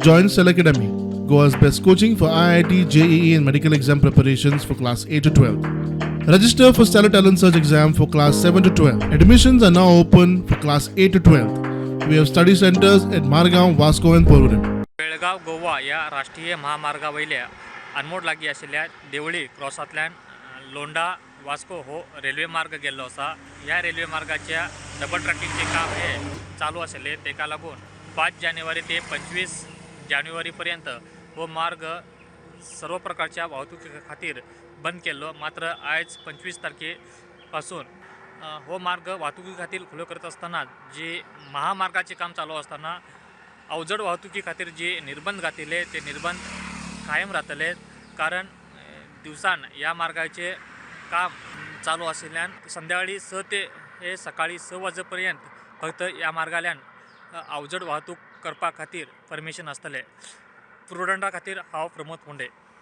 Join Cell Academy, Goa's best coaching for IIT, JEE, and medical exam preparations for class 8 to 12. Register for Stellar Talent Search exam for class 7 to 12. Admissions are now open for class 8 to 12. We have study centers at Margaon, Vasco, and Porvorim. Belgaum Goa ह्या राष्ट्रीय महामार्गा वयल्या अनमोड लागीं आशिल्ल्या देवळी क्रॉसांतल्यान लोंडा वास्को हो railway मार्ग गेल्लो आसा. ह्या रेल्वे मार्गाच्या डबल ट्रॅकिंगचें काम हे चालू आशिल्लें. ताका लागून 5 जानेवारी ते 25 जानेवारी पर्यंत हो मार्ग सर्व प्रकारच्या वाहतुकी खातीर बंद केल्लो. मात्र आयज 25 तारखे पासून हो मार्ग वाहतुकी खातीर खुलो करत आसतना, जी महामार्गाचें काम चालू आसतना अवजड वाहतुकी खातीर जे निर्बंध घातिल्ले ते निर्बंध कायम राहतले, कारण दिवसान ह्या मार्गाचे काम चालू आशिल्ल्यान संध्याकाळी 6 ते हे सकाळी 6 वाजे पर्यंत फक्त ह्या मार्गाल्यान अवजड वाहतूक करपा खातीर परमिशन आसतलें. प्रुडंटा खातीर हांव प्रमोद फोंडे.